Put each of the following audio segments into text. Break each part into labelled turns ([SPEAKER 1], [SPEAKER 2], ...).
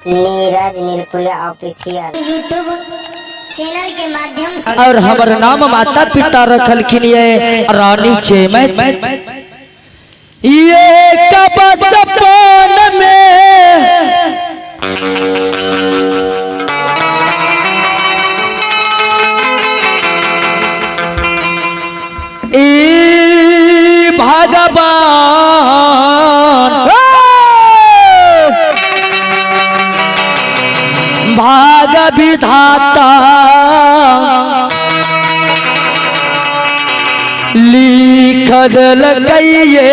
[SPEAKER 1] Neeraj Nilpuria official YouTube channel के माध्यम से
[SPEAKER 2] और हमर नाम माता पिता रखलखिन ये रानी चेमत। ये कब बचपन में ई भगवान भाग विधाता लिख देलकैये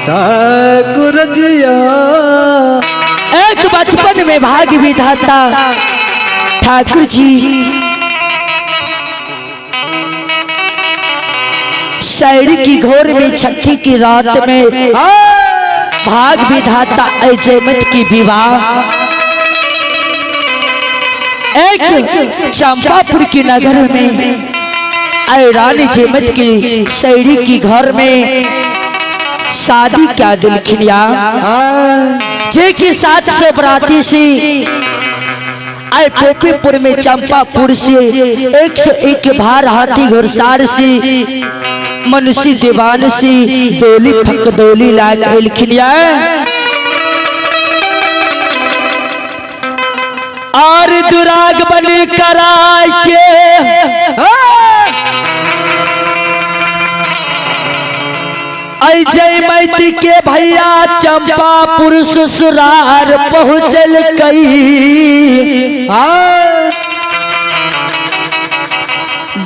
[SPEAKER 3] ठाकुर जिया।
[SPEAKER 2] एक बचपन में भाग विधाता ठाकुर जी शहर की घोर में छठी की रात में भाग विधाता अजमत की विवाह एक चंपापुर की नगर में आए रानी जयमत की शहरी की घर में शादी क्या दिलखिनिया जे की 700 बराती सी आए पोपीपुर में चंपापुर से 101 भार हाथी घुड़सार सी मनुष्य दीवान सी डोली फक डोली लाग एलखिनिया और दुराग बन कराय के जय मैती के भैया चंपापुर ससुरार पहुँचल कई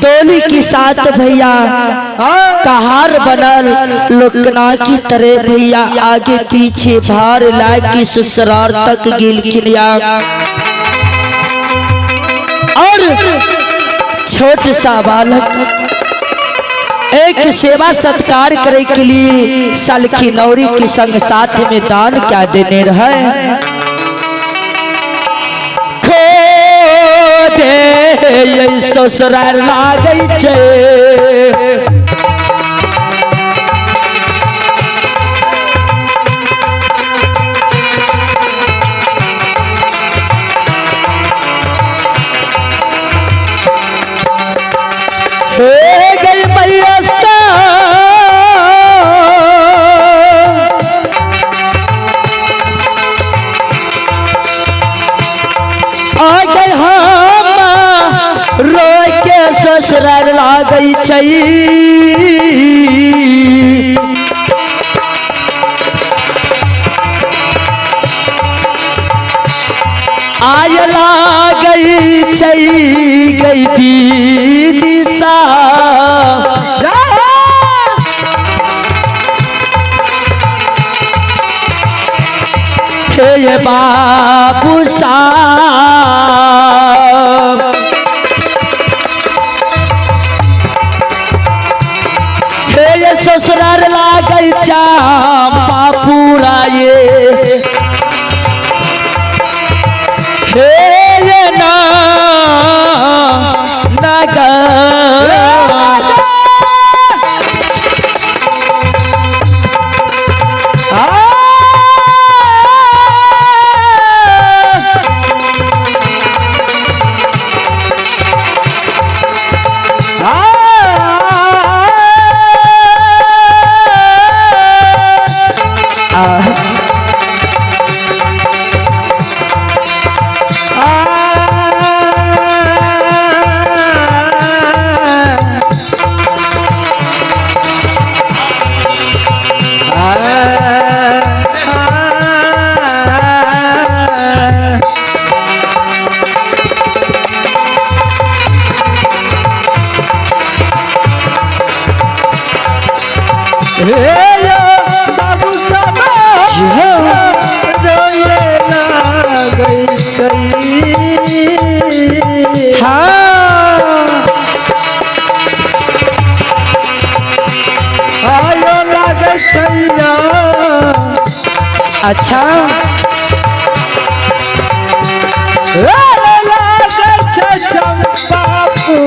[SPEAKER 2] डोली के साथ भैया कहार बनल लोकना की तरह भैया आगे पीछे भार ला की ससुरार तक गिलखिनिया। और छोट सा बालक एक सेवा सत्कार करे के लिए सलखी नौरी के संग साथ में दान क्या देने रहे खो दे ये ससुराल लागै छे। हे गई मैया सा आ गई हम रोय के ससुराल लागै छै। आय लागै छै गई दीदी सा हे बाबू साहब हे ससुराल लागै चंपापुरा ये हे ना नगर
[SPEAKER 3] बाबू साहब रोए लागै छै।
[SPEAKER 2] हाँ
[SPEAKER 3] आयो लागै छै।
[SPEAKER 2] अच्छा
[SPEAKER 3] लागै छै चंपापुरा।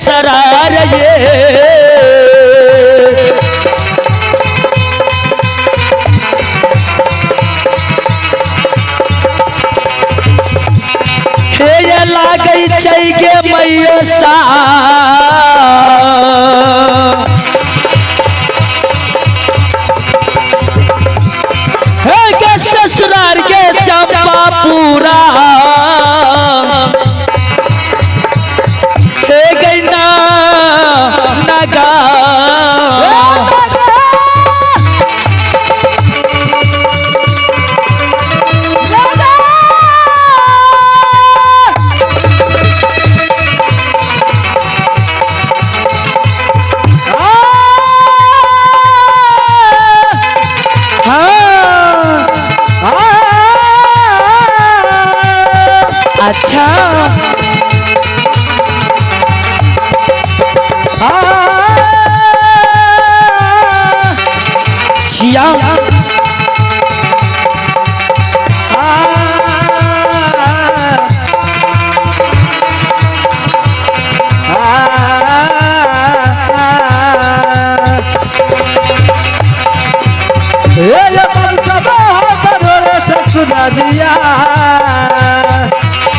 [SPEAKER 2] ससुरार ये। हे ये लागै छै गे मैया सा हे गे ससुरार के चंपापुरा हे गई ना नगा। अच्छा छिया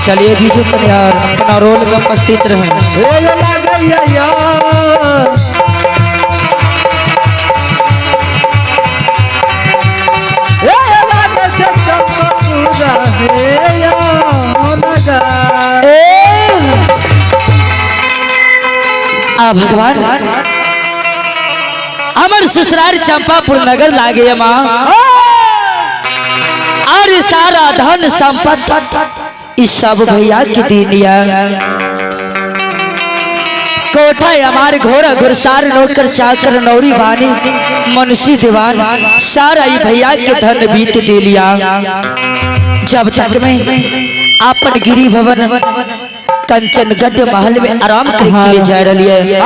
[SPEAKER 2] चलिए बीजू यार अपना रोल में उपस्थित रहे। आ भगवान अमर ससुराल चंपापुर नगर लागे माँ और सारा धन संपत्ति इस सब भैया की दीनिया। कोठा हमारे घोड़ा घुरसार नौकर चाकर नौरी बानी मुंशी दीवान सारा ही भैया के धन बीत दे लिया। जब तक मैं अपन गिरी भवन कंचनगढ़ महल में आराम करके लिए जा रही है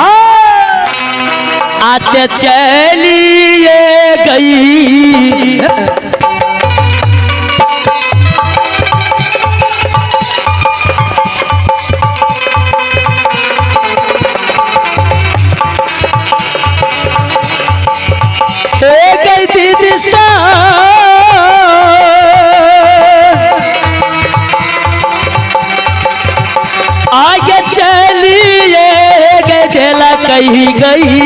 [SPEAKER 2] आते चलिए गई। आगे चलिए गए दिला कही गई।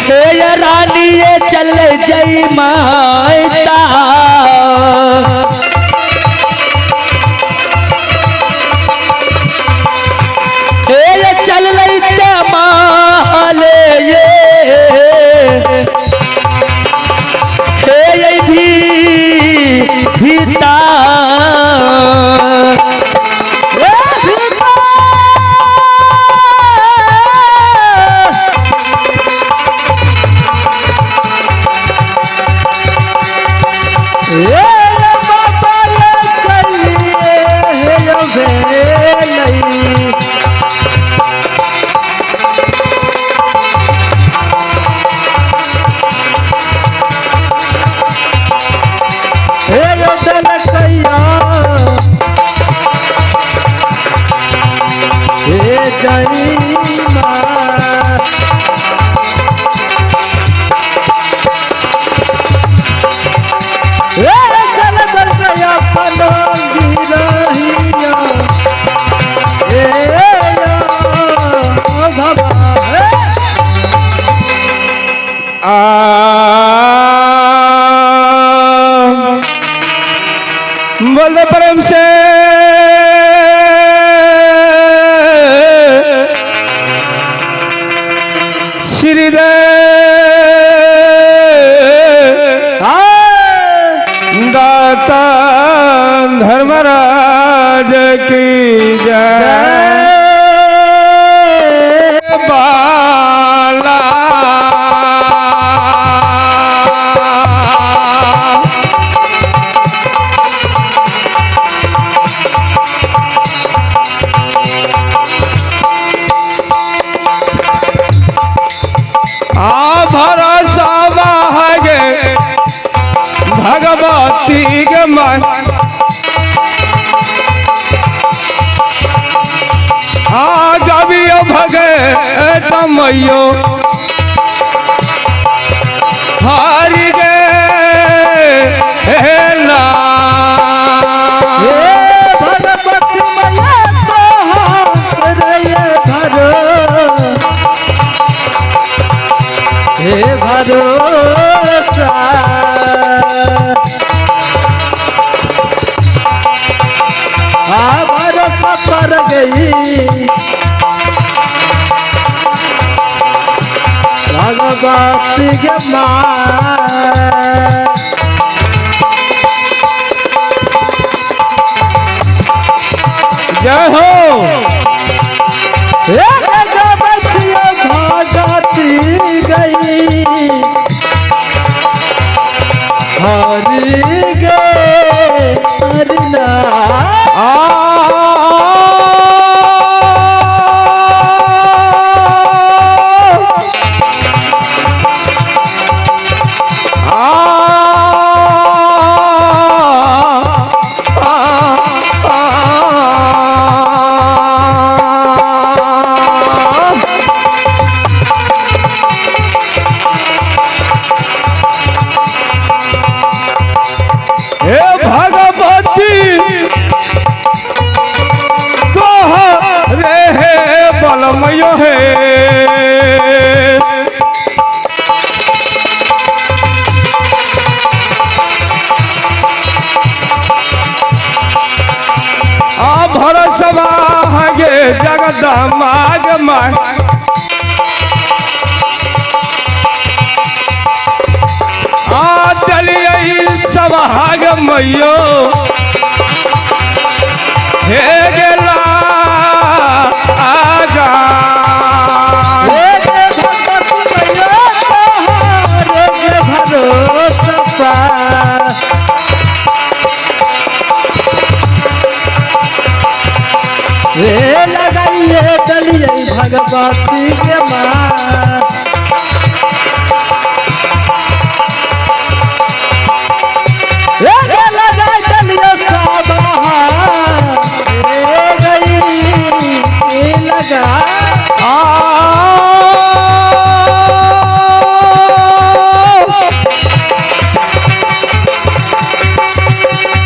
[SPEAKER 2] हे रानी ये चल जई माता हे चल लैते माले ये हे भी भीता
[SPEAKER 3] बोल परम से श्री दाता धर्मराज की जय। बाला भगवती गे माय। आ गबियो भगत मैयो हारी गे हे ना।
[SPEAKER 4] हे भगवती मैया तोहार रे भरो, हे भरोसा। आ भरोसा पर गई भगवती के माँ।
[SPEAKER 3] जय हो।
[SPEAKER 4] हे बचिया भगती गई हरि गे हरिना।
[SPEAKER 3] आ हे भगवती तोहरे हे बलमयो हे। आ भरसवा गे जगदम्बा गे my. आ दलियै सभाग मैयो हे गेला आगा।
[SPEAKER 4] हे भगवती मैया तोहार रे भरोसा। हे लगाइए डलिए भगवती के माँ। हे लगाई डलिए साबहा हे गई हे लगा।
[SPEAKER 3] आ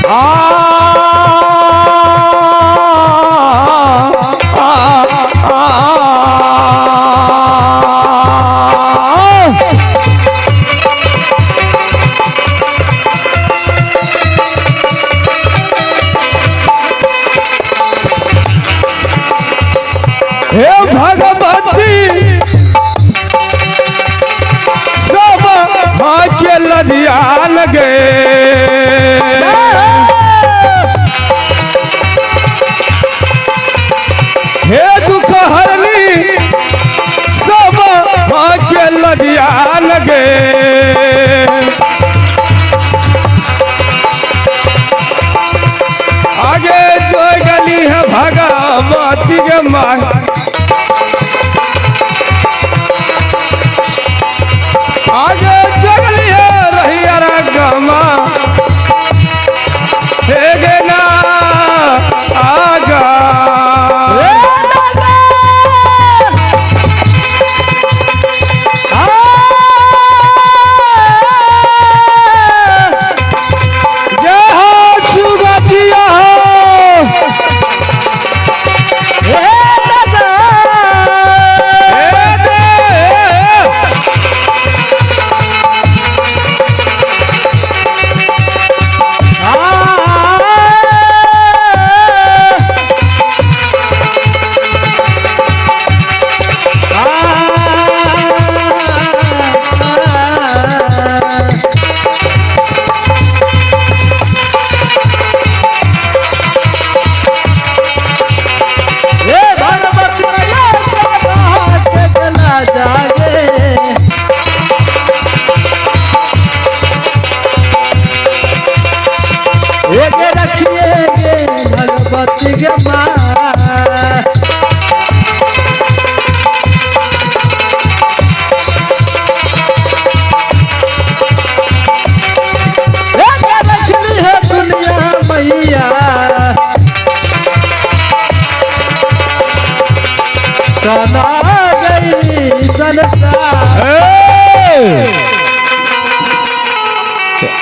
[SPEAKER 3] आ आ आ। हे भगवती सब भाग्य लदिया लगे। हे दुख हरनी सब भाग्य लदिया लगे। आगे जो गली है भगवती के माँ। आगे जगली है रही गमा।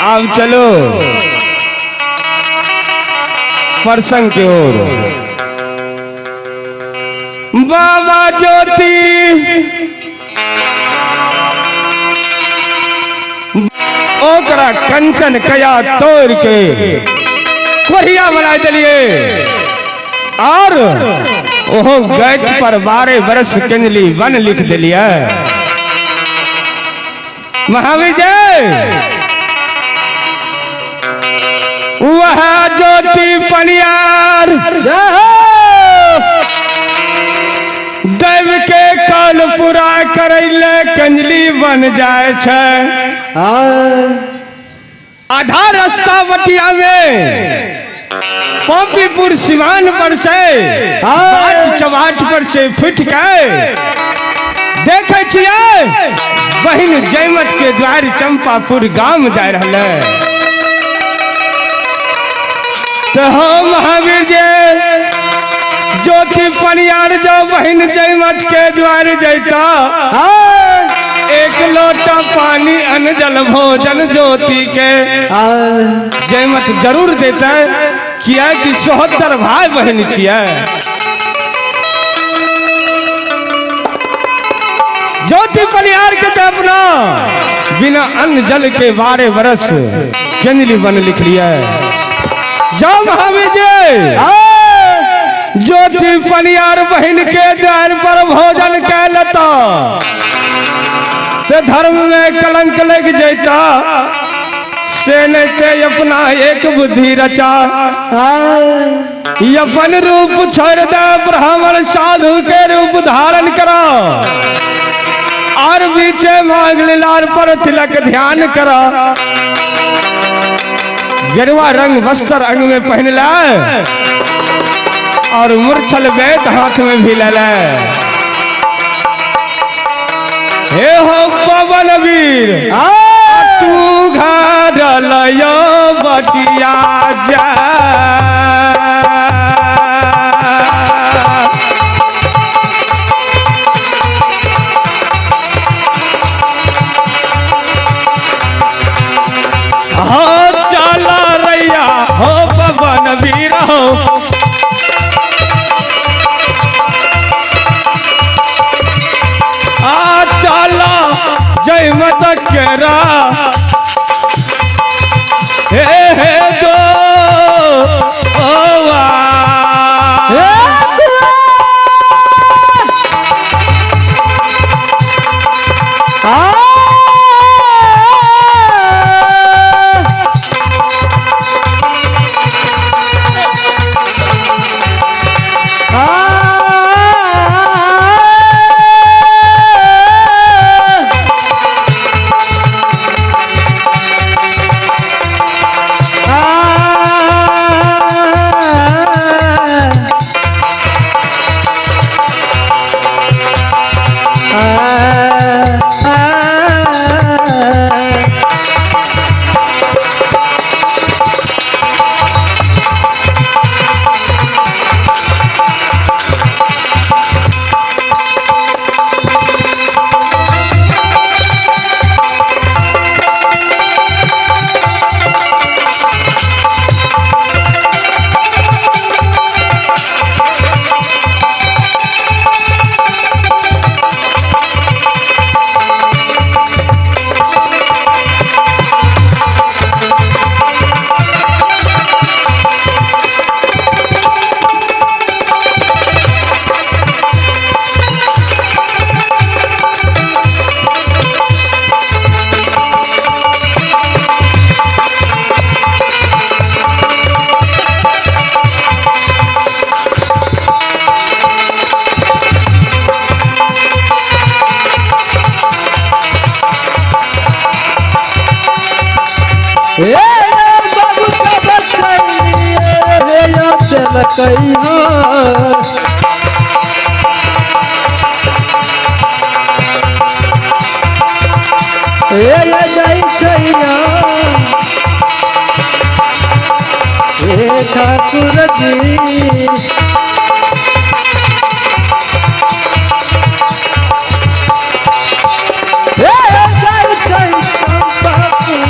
[SPEAKER 3] अब चलो प्रसंग की ओर। बाबा ज्योति ओकरा कंचन कया तोड़ के कोहिया बना दिलिए और ओहो गेट पर 12 बरस कंजली वन लिख दिलिए। महावीर जय वह ज्योति पनियार देव के काल पूरा करैले कंजली बन जाए छै। आधा रास्ता बटिया में पॉपीपुर सिवान पर से बाट चौबाट पर से फुट के देखे छियै बहिन जयमत के द्वार चंपापुर गांव जा रहा। तो हम महावीर जी ज्योति पनियार जो बहिन जयमत के द्वार जैता एक लोटा पानी अन्न जल भोजन ज्योति के जयमत जरूर देता है किया कि 74 भाई बहन छियै। ज्योति पनियार के तो अपना बिना अन्न जल के 12 बरस कंजली बन लिख लिया। जाओ महावीर जी ज्योति पनियार बहन के द्वार पर भोजन कै लता से धर्म में कलंक लग जाता से नहीं ते अपना एक बुद्धि रचा अपन रूप छोड़ दे ब्राह्मण साधु के रूप धारण करा और बीचे मांग लाल पर तिलक ध्यान करा गेरुआ रंग वस्त्र अंग में पहन ले और मूर्छल वेद हाथ में भी ले ले। हे हो पवन वीर तू घर लयो बटिया जा। हो चला रैया हो पवन वीर हो आ चला जय मत केरा हे हे दो ओवा
[SPEAKER 4] ठाकुर जी हे जय जय चंपापुरा।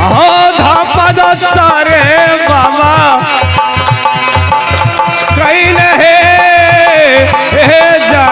[SPEAKER 3] हो धापा सारे बाबा कहीं नहीं जा।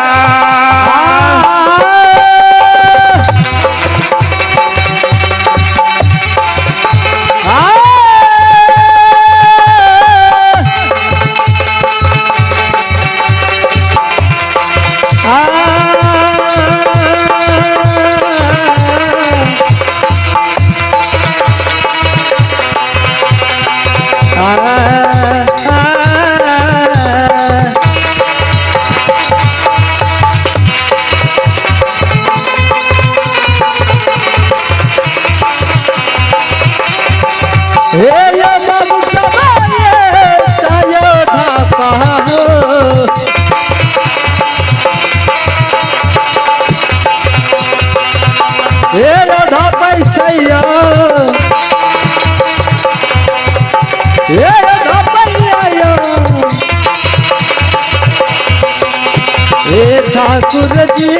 [SPEAKER 4] ठाकुर जी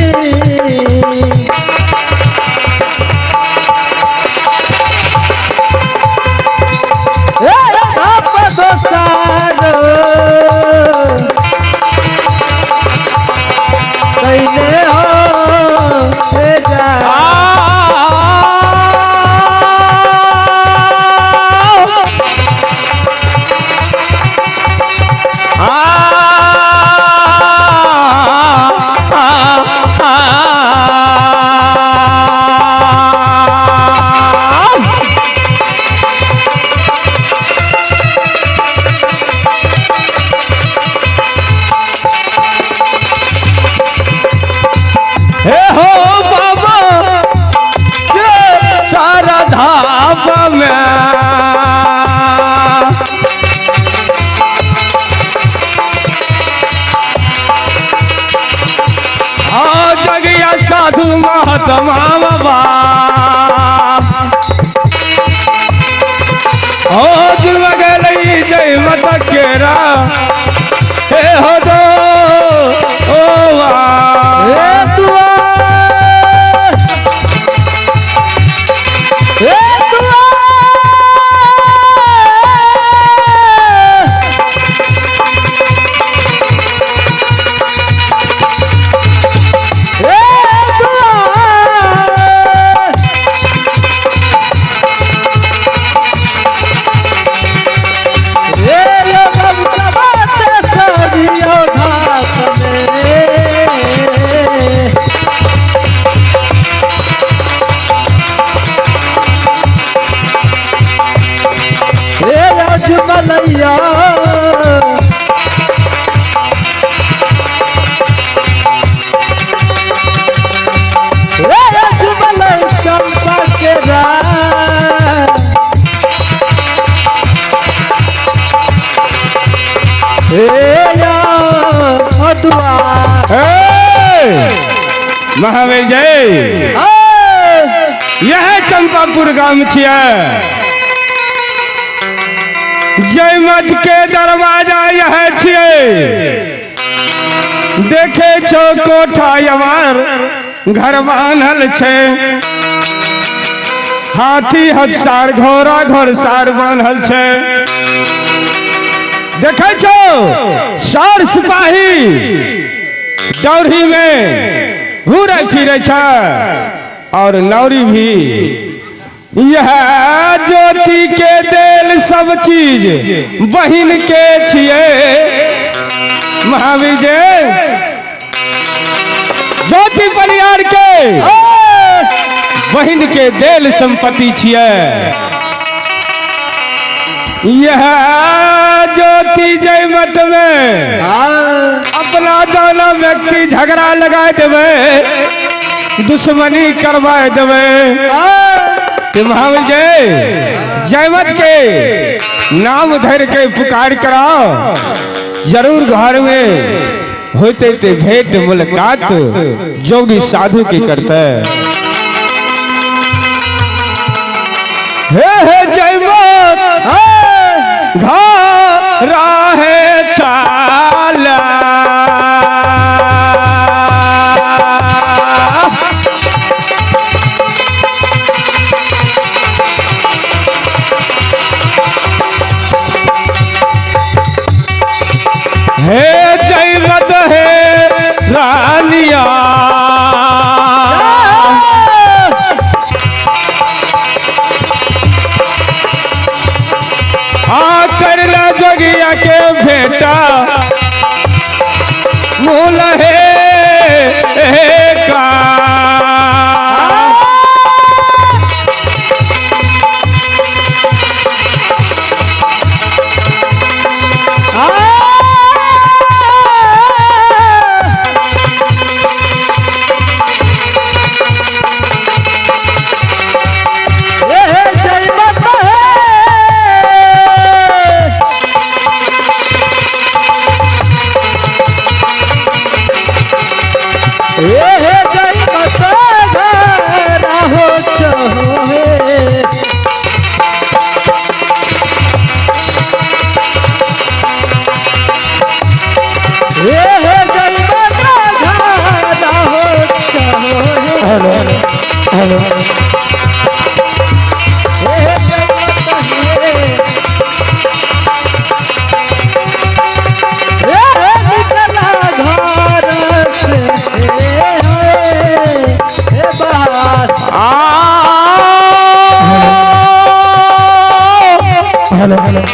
[SPEAKER 4] कैले हो जा।
[SPEAKER 3] हे हो बाबा के सारा धाम में हाँ जगिया साधु महात्मा बाबा हो जुगलई जय मत केरा हे हो दो ओ वा
[SPEAKER 4] हे दुआ हे दुआ हे दुआ हे बात सारियो घास में। हे अजमलैया हे अजमल चंपा के राय। हे या मधुआ
[SPEAKER 3] महावीर जय यह चंपापुर गांव छियै जयमत के दरवाजा यह छियै। देखे छो कोठा हमार घर बान्हल छै, हाथी हसार घोड़ा घोड़सार बान्हल छै। देखे छो सार सिपाही दौड़ी में घूरे फिरे छै और नौरी भी। यह ज्योति के देल सब चीज बहिन के छिए। महावीर जी ज्योति परियार के बहिन के देल संपत्ति छिए। यह ज्योति जयमत में अपना दोनों व्यक्ति झगड़ा लगा देवे, दुश्मनी करवा देवे। महावीर जय जयमत के नाम धर के पुकार कराओ, जरूर घर में होते ते भेंट मुलाकात जोगी साधु की करते। हे हे जयमत घर है चाला। हे जयमत हे रानिया आ करला जोगिया के बेटा मूल हे का।
[SPEAKER 2] हेलो हेलो हेलो हेलो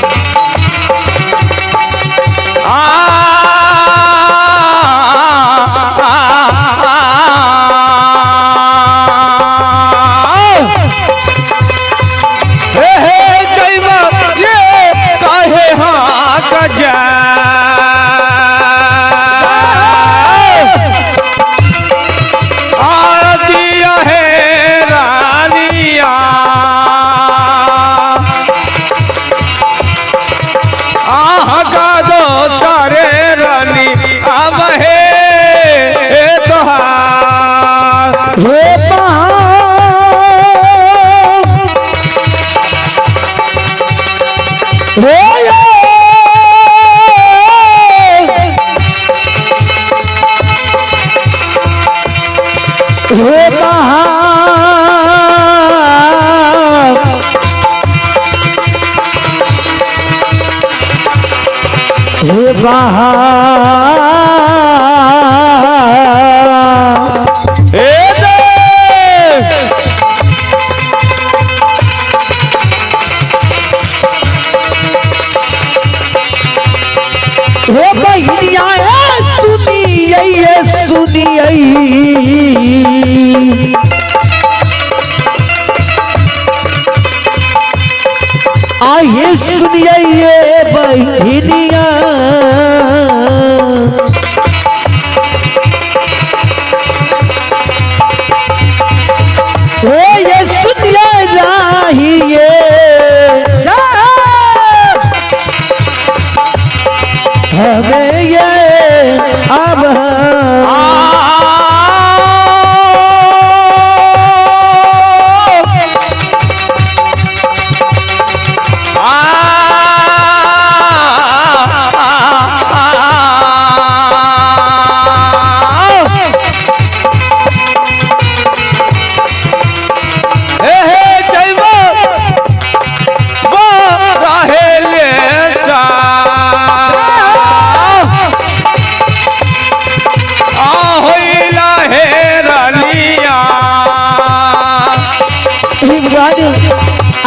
[SPEAKER 2] हे महा हे महा हे बहिनिया सुनिए सुनिए आइए सुनिए बहिनिया हे ये सुनिए राहिए हमें ये अब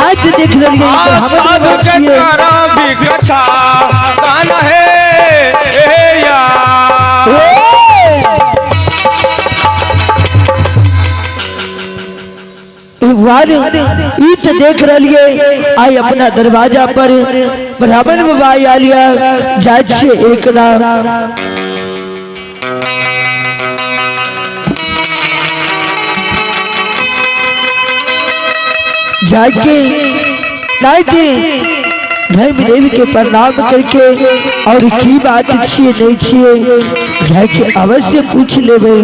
[SPEAKER 2] आज देख रही है देख रही आई अपना दरवाजा पर ब्राह्मण बाबा आलिया जाए छे एक ना जाके धर्म देवी के प्रणाम करके और की बात छिए नहीं छिए जाके अवश्य पूछ लेबे।